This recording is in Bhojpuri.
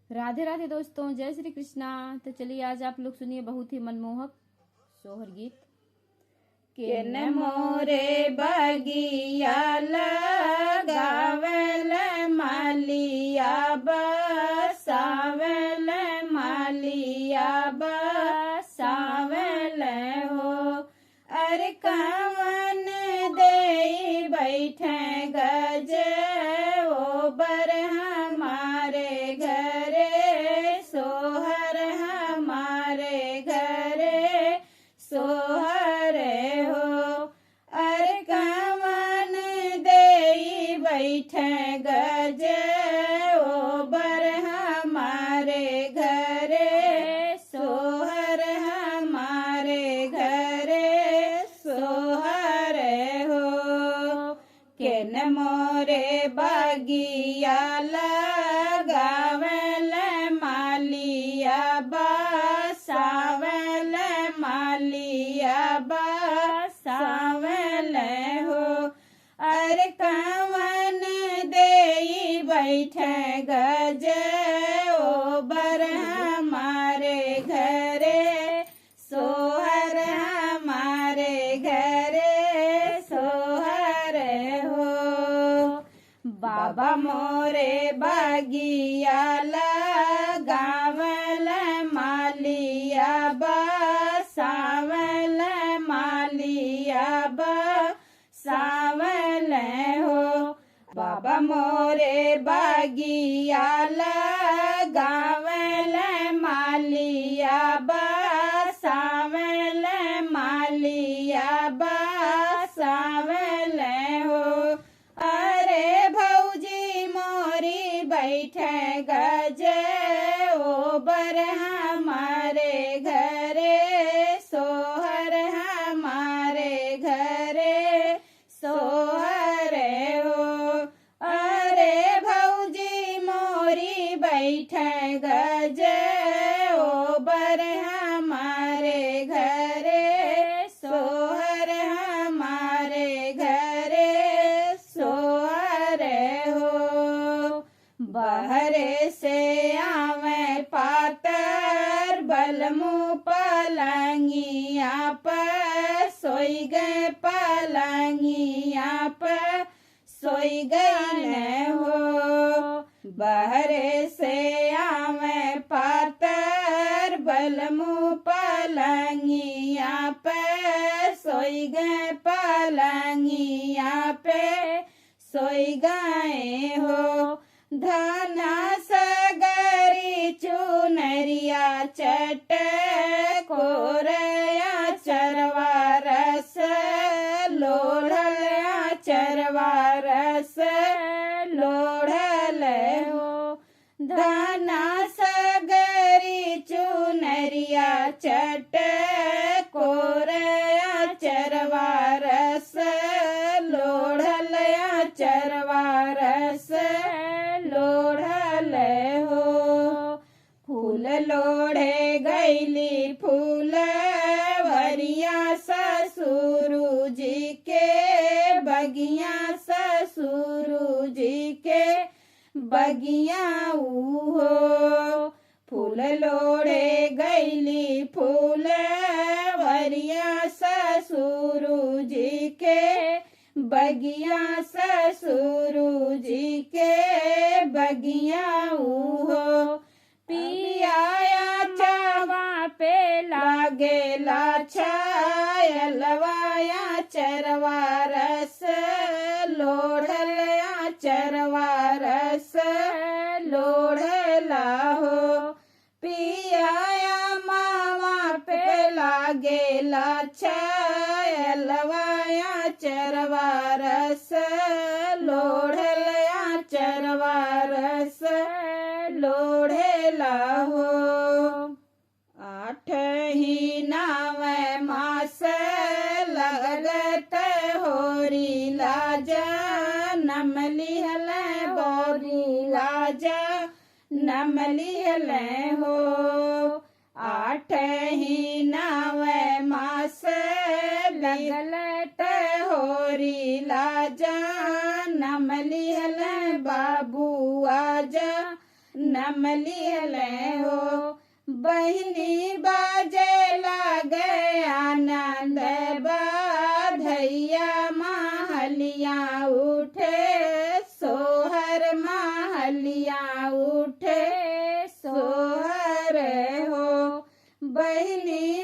राधे राधे दोस्तों, जय श्री कृष्णा। तो चलिए आज आप लोग सुनिए बहुत ही मनमोहक सोहर गीत। किन मोरे बगिया लगावल मालिया बसावल मालिया बसावल हो। अरे कवन दे बैठे गज ओ बर हमारे घरे सोहर हमारे घरे सोहरे हो। अरे कवन दे बैठे गज ओ बर हमारे घरे सोहर हमारे घरे सोहरे हो। केन मोरे बगिया लगावल मालिया बसावल मालिया बसावल हो। अरे कवन दे बैठे गज ओ बर हमारे घरे सोहर हमारे घरे सोहर हो। बाबा मोरे बगिया लगावल मालिया बसावल मालिया बसावल हो। बाबा मोरे बगिया लगावल मालिया बसावल मालिया बसावल हो। अरे भौजी मोरी बैठे गज ओ बर हमारे घरे सोहर हमारे घरे सोहरे हो। अरे भौजी मोरी बैठे गज ओ बर हमारे घरे सोहर हमारे घरे सोहरे हो। बहरे से आवे पातर बलमु पलंगिया पर सोई गए पलंगिया पर सोई गई हो। बहरे से आवे पातर बलमु पलंगिया पे सोई गए पलंगिया पे सोई गए हो। धना सगरी चुनरिया चट कोरया चरवा रस लोढ़ल चरवा रस लोढ़ल हो। धना सगरी चुनरिया चट कोरया चरवा रस लोढ़ल चरवा रस लोढ़ल हो। फूल लोढ़े गैली फूल वरिया ससुरु जी के बगिया ससुरु जी के बगिया हो। फूल लोढ़े गैली फूल वरिया ससुरु जी के बगिया ससुरु जी के बगिया हो। पियाया चावा पे लागेला छायलवाया चरवा रस लोढ़ल चरवा रस लोढ़ला हो। पियाया मावा पे लागेला छायलवाया चरवा रस लोढ़ल चरवा रस लोढ़ला हो। आठ ही नाव मास लगत होरी लाजा नम लिहल बोरी लाजा नम लिहल हो। आठ ही नाव मास लगत होरी लाजा नम लिहल बाबू आजा नम लिहले हो। बहिनी बाजे लागे आनंद बाधैया महलिया उठे सोहर महलिया उठे सोहर हो। बहिनी